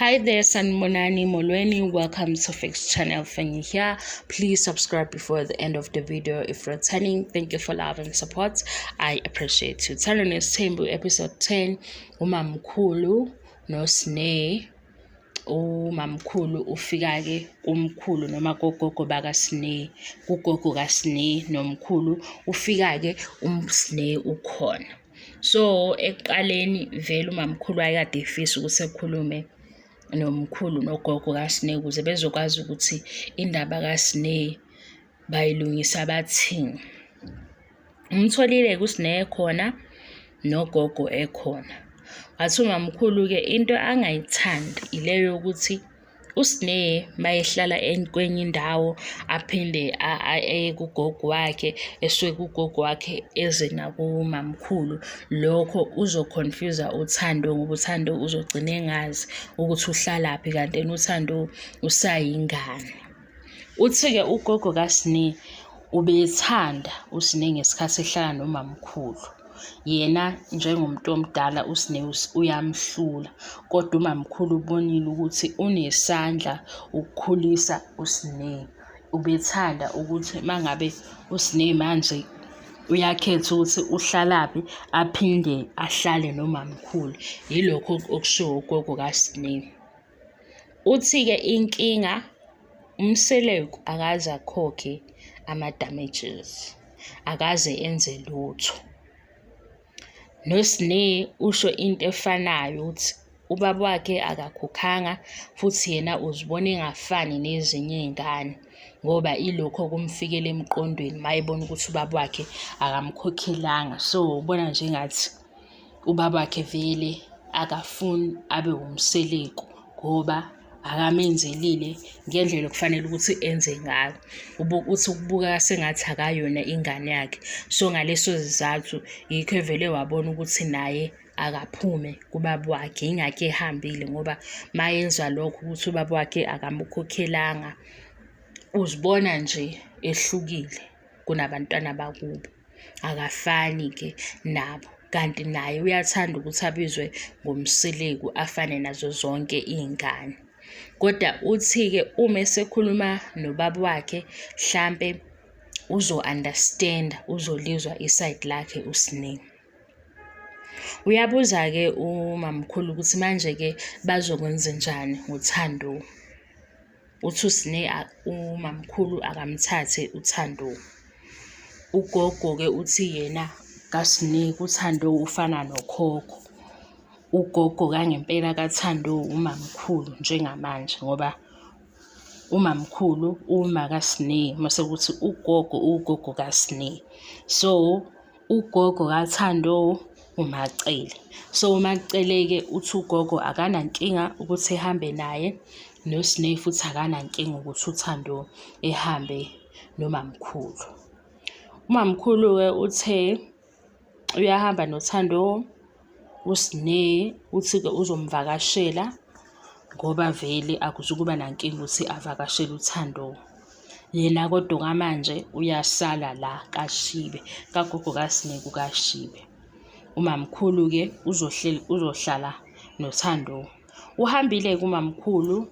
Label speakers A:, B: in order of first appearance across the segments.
A: Hi there, Sanibonani Molweni. Welcome to Fix Channel. When here, please subscribe before the end of the video. If returning, thank you for love and support. I appreciate you. Thando Nesthembu episode 10. Umamkhulu noSne. Umamkhulu ufika-ke kumkhulu noma kogogo bakaSne, kugogo kaSne nomkhulu ufika-ke uSne ukhona. So ekuqaleni vele umamkhulu wayekade efisa ukuthi ekhulume nomkhulu nogogo kaSne ukuze bezokwazi ukuthi indaba kaSne bayilungisa bathini. Umtholile-ke uSne ekhona nogogo ekhona. Wathi umamkhulu-ke into angayithandi ile yokuthi uSne mayehlala kwenye indawo aphinde aye kugogo wakhe, esuke kugogo wakhe eze nakumamkhulu. Lokho uzo-confuse-a uThando ngoba uThando uzogcina engazi ukuthi uhlalaphi kanti yena uThando usayingane. Uthi-ke ugogo kaSne ubethanda uSne ngesikhathi ehlala nomamkhulu. Yena njengomuntu omdala uSne uyamhlula, kodwa umamkhulu ubonile ukuthi unesandla ukukhulisa uSne. Ubethanda ukuthi uma ngabe uSne manje uyakhetha ukuthi uhlalaphi aphinde ahlale nomamkhulu. Yilokho okushiwo ugogo kaSne. Uthi-ke inkinga uMseleku akaze akhokhe ama-damages, akaze enze lutho. NoSne usho into efanayo ukuthi ubaba wakhe akakhokhanga futhi yena uzibona engafani nezinye iy'ngane ngoba ilokhu okumfikela emqondweni uma ebona ukuthi ubaba wakhe akamkhokhelanga. So ubona nje engathi ubaba wakhe vele akafuni abe wumseleku ngoba akamenzelile ngendlela okufanele ukuthi enze ngayo. Uthi ukubukeka sengathi akayona ingane yakhe. So ngaleso sizathu yikho evele wabona ukuthi naye akaphume kubaba wakhe, yingakho ehambile ngoba mayenza lokho ukuthi ubaba wakhe akamkhokhelanga, uzibona nje ehlukile kunabantwana bakubo. Akafani-ke nabo kanti naye uyathanda ukuthi abizwe ngoMseleku afane nazo zonke iy'ngane. Kodwa uthi-ke uma esekhuluma nobaba wakhe hlampe uzo-understand-a, uzolizwa isayidi lakhe uSne. Uyabuza-ke umamkhulu ukuthi manje-ke bazokwenzenjani ngoThando. Uthi uSne umamkhulu akamthathe uThando. Ugogo-ke uthi yena kaSne kuThando ufana nokhokho. Ugogo kangempela kaThando umamkhulu njengamanje ngoba umamkhulu uma kaSne mase kuthi ugogo ugogo kaSne. So ugogo kaThando uMaCele. So uMaCele-ke uthi ugogo akanankinga ukuthi ehambe naye noSne futhi akanankinga ukuthi uThando ehambe nomamkhulu. Umamkhulu-ke uthe uyahamba noThando, uSne uthi-ke uzomvakashela ngoba vele akuzukuba nankinga ukuthi avakashele uThando. Yena kodwa okwamanje uyasala la kaShibe, kagogo kaSne kukaShibe. Umamkhulu-ke uzohleli uzohlala noThando. Uhambile-ke umamkhulu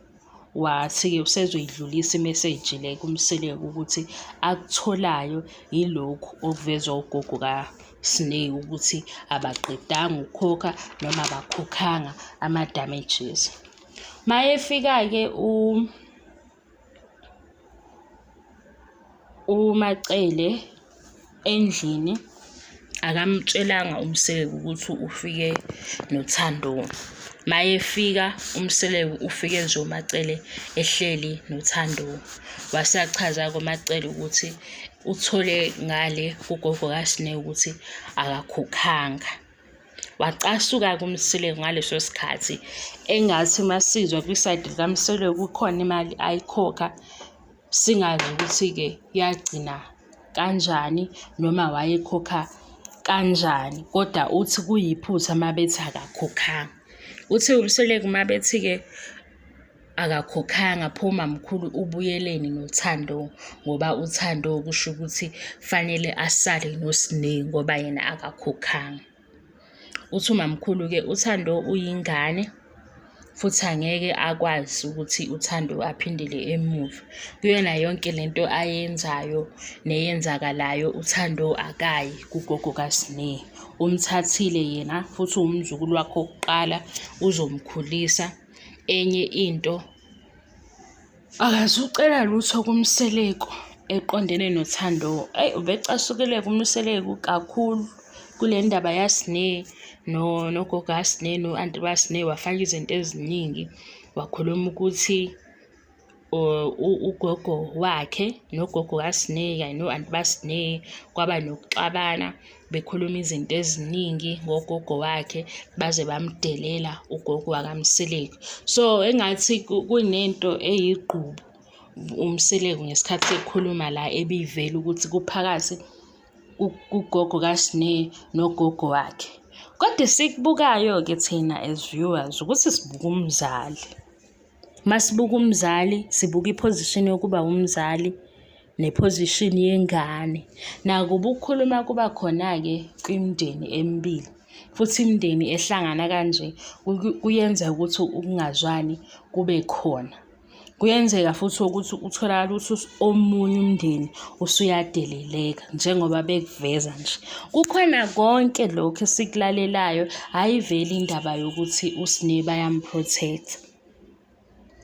A: wathi-ke usezoyidlulisa imeseji le kuMseleku ukuthi akutholayo yilokhu okuvezwa ugogo kaSne ukuthi abaqedanga ukukhokha noma abakhokhanga ama-damages. Mayefika-ke uMaCele endlini akamtshelanga uMseleku ukuthi ufike noThando. Mayefika uMseleku ufike nje uMaCele ehleli noThando. Wase achaza-ke uMaCele ukuthi uthole ngale kugogo kaSne ukuthi akakhokhanga. Wacasuka-ke uMseleku ngaleso sikhathi engathi masizwa kwisayidi likaMseleku kukhona imali ayikhokha singazi ukuthi-ke yagcina kanjani noma wayekhokha kanjani kodwa uthi kuyiphutha uma bethi akakhokhanga. Uthi uMseleku uma bethi-ke akakhokhanga pho umamkhulu ubuyeleni noThando ngoba uThando kusho ukuthi fanele asale noSne ngoba yena akakhokhanga. Uthi umamkhulu-ke uThando uyingane futhi angeke akwazi ukuthi uThando aphindele emuva. Kuyona yonke lento ayenzayo neyenzakalayo uThando akayi kugogo kaSne. Umthathile yena futhi uwumzukulu wakhe wokuqala uzomkhulisa. Enye into akazucela lutho kuMseleku eqondene noThando. Eyi ubecasukile-ke uMseleku kakhulu kule ndaba yaSne nogogo kaSne no-anti baSne wafaka izinto eziningi wakhuluma ukuthi ugogo wakhe nogogo kaSne kanye no-anti baSne kwaba nokuxabana bekhuluma izinto eziningi ngogogo wakhe baze bamdelela ugogo wakaMseleku. So engathi kunento eyigqubu uMseleku ngesikhathi ekhuluma la ebivela ukuthi kuphakathi kugogo kaSne nogogo wakhe. Kodwa esikubukayo-ke thina as viewers ukuthi sibuka umzali. Masibuka umzali, sibuka i-position yokuba umzali ne-position yengane. Nakuba ukukhuluma kuba khona-ke kwimindeni emibili, futhi imindeni ehlangana kanje kuyenza ukuthi ukungazwani kube khona. Kuyenzeka futhi ukuthi utholakale ukuthi omunye umndeni usuyadeleleka njengoba bekuveza nje. Kukhona konke lokhu esikulalelayo, ayiveli indaba yokuthi uSne bayam-protect-a.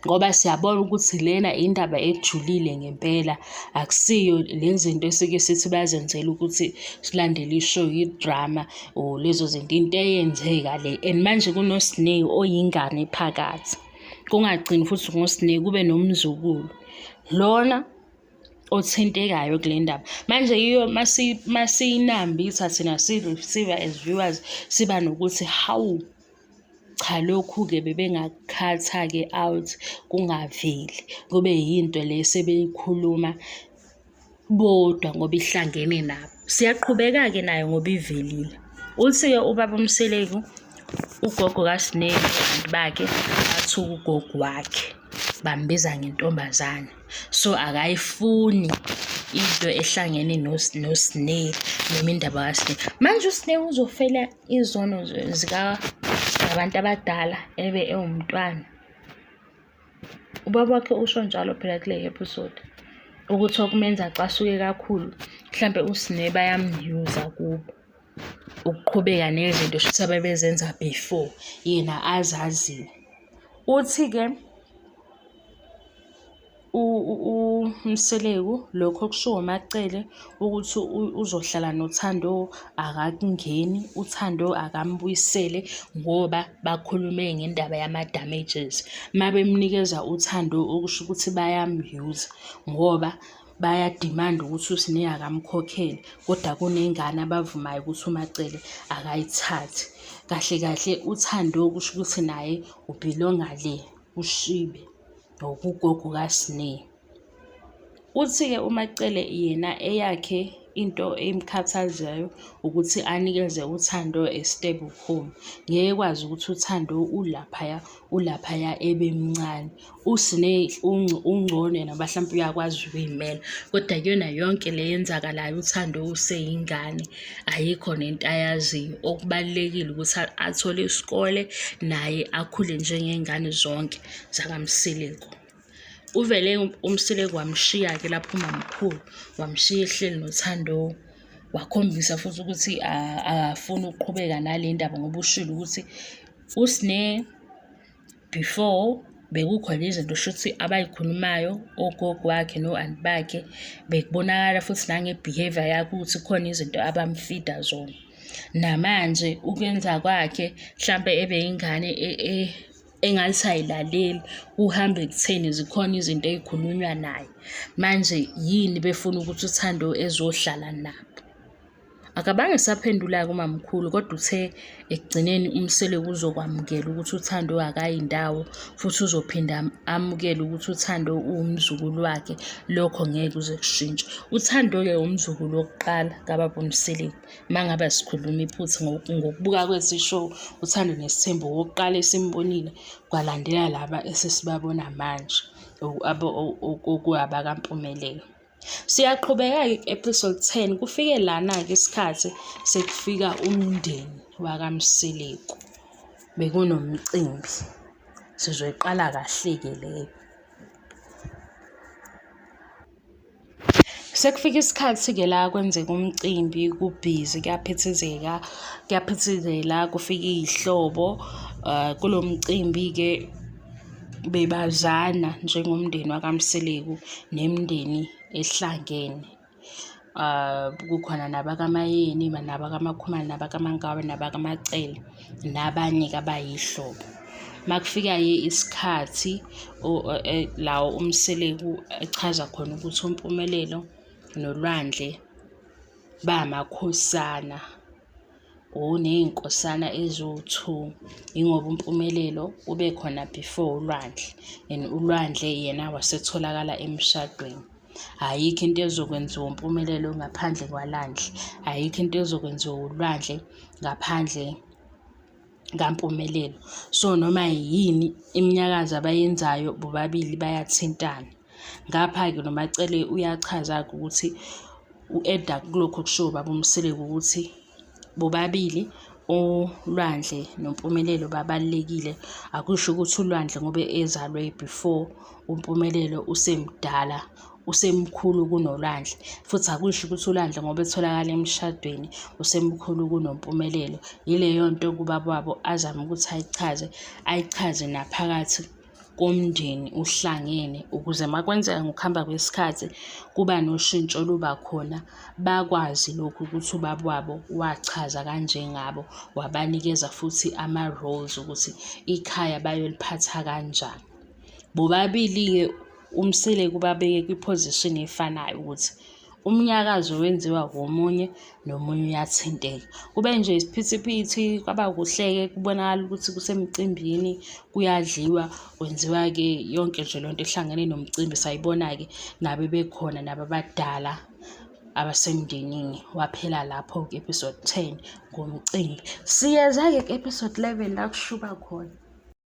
A: Ngoba siyabona ukuthi lena indaba ejulile ngempela, akusiyo le zinto esike sithi bazenzela ukuthi silandele i-show, i-drama or lezo zinto, into eyenzeka le and manje kunoSne oyingane phakathi. Kungagcini futhi ngoSne kube nomzukulu lona othintekayo kule ndaba. Manje yiyo masiyinambitha thina si-receiver as viewers siba nokuthi hawu cha lokhu-ke bebengakukhatha-ke out kungaveli kube yinto le sebeyikhuluma bodwa ngoba ihlangene nabo. Siyaqhubeka-ke nayo ngoba ivelile. Uthi-ke ubaba uMseleku ugogo kaSne nabantu bakhe bathuka ugogo wakhe bambiza ngentombazane. So akayifuni into ehlangene noSne noma indaba kaSne. Manje uSne uzofela izono zikabantu abadala ebe ewumntwana. Ubaba wakhe usho njalo phela kule episode ukuthi okumenza acasuke kakhulu mhlampe uSne bayamyuza kubo ukuqhubeka nezinto shuthi ababezenza before yena azaziwe. Uthi-ke uMseleku lokhu okushiwo uMaCele ukuthi uzohlala noThando akakungeni, uThando akambuyisele ngoba bakhulume ngendaba yama-damages. Uma bemnikeza uThando okusho ukuthi bayamyuza ngoba bayadimanda ukuthi uSne akamkhokhele kodwa kunengane abavumayo ukuthi uMaCele akayithathe. Kahle kahle uThando kusho ukuthi naye ubhilonga le kuShibe. or kugogo kaSne. Uthi-ke uMaCele yena eyakhe into emkhathazayo ukuthi anikeze uThando a stable home. Ngeke ekwazi ukuthi uThando ulaphaya ulaphaya ebemncane. USne ungcono yena ngoba hlampe uyakwazi ukuy'mela, kodwa kuyona yonke le eyenzakalayo uThando useyingane ayikho nento ayaziyo. Okubalulekile ukuthi athole isikole naye akhule njengey'ngane zonke. zakaMseleku. Uvele uMseleku wamshiya-ke lapho umamkhulu, wamshiya ehleli noThando. Wakhombisa futhi ukuthi akafuni ukuqhubeka nale ndaba ngoba ushilo ukuthi uSne before bekukhona izinto shuthi abayikhulumayo ogogo wakhe no-anti bakhe, bekubonakala futhi nange-behaviour yakhe ukuthi kukhona izinto abamfida zona. Namanje ukwenza kwakhe hlampe ebe yingane engathi ayilaleli kuhambe kutheni zikhona izinto ey'khulunywa naye. Manje yini befuna ukuthi uThando ezohlala nabo? Akabange esaphendula-ke umamkhulu kodwa uthe ekugcineni uMseleku uzokwamukela ukuthi uThando akayi ndawo futhi uzophinda amukele ukuthi uThando uwumzukulu wakhe, lokho ngeke kuze kushintshe. UThando-ke umzukulu wokuqala kababa uMseleku. Uma ngabe sikhuluma iphutha ngokubuka kwethu i-show, uThando Nesithembu owokuqala esimbonile, kwalandela laba esesibabona manje okuwabakaMpumelelo. Siyaqhubeka-ke ku-episode 10, kufike lana-ke isikhathi sekufika umndeni wakaMseleku. Bekunomcimbi. Sizoyiqala kahle-ke leyo. Sekufika isikhathi-ke la kwenzeka umcimbi kubhizi kuyaphithizeka, kuyaphithizela kufika iy'hlobo. Kulo mcimbi-ke bebazana njengomndeni wakaMseleku nemindeni ehlangene. Kukhona nabakaMayeni, nabakaMakhumalo, nabakaMangabe, nabakaMacele, nabanye-ke abayihlobo. Uma kufika-ke isikhathi la uMseleku echaza khona ukuthi uMpumelelo noLwandle bamakhosana or ney'nkosana eziwu-two, yingoba uMpumelelo ube khona before uLwandle and uLwandle yena wasetholakala emshadweni. Ayikho into ezokwenziwa uMpumelelo ngaphandle kwaLwandle, ayikho into ezokwenziwa uLwandle ngaphandle kaMpumelelo. So noma yini iminyakazo abayenzayo bobabili bayathintana. Ngapha-ke noMaCele uyachaza-ke ukuthi u-eda kulokhu okushiwo ubaba uMseleku ukuthi bobabili uLwandle noMpumelelo babalulekile. Akusho ukuthi uLwandle ngoba ezalwe before uMpumelelo usemdala usemkhulu kunoLwandle futhi akusho ukuthi uLwandle ngoba etholakala emshadweni usemkhulu kunoMpumelelo. Yileyo nto kubaba wabo azame ukuthi ayichaze, ayichaze naphakathi komndeni uhlangene ukuze uma kwenzeka ngokuhamba kwesikhathi kuba noshintsho oluba khona, bakwazi lokhu ukuthi ubaba wabo wachaza kanje ngabo, wabanikeza futhi ama-roles ukuthi ikhaya bayoliphatha kanjani. Bobabili-ke uMseleku ubabeke kwi-position efanayo ukuthi umnyakazo wenziwa womunye nomunye uyathinteka. Kube nje isiphithiphithi kwaba kuhle-ke kubonakala ukuthi kusemcimbini kuyadliwa kwenziwa-ke yonke nje lento ehlangene nomcimbi sayibona-ke nabo bekhona nabo abadala abasemndenini. Waphela lapho-ke episode 10 ngomcimbi. Siyeza-ke ku-episode 11 la kushuba khona.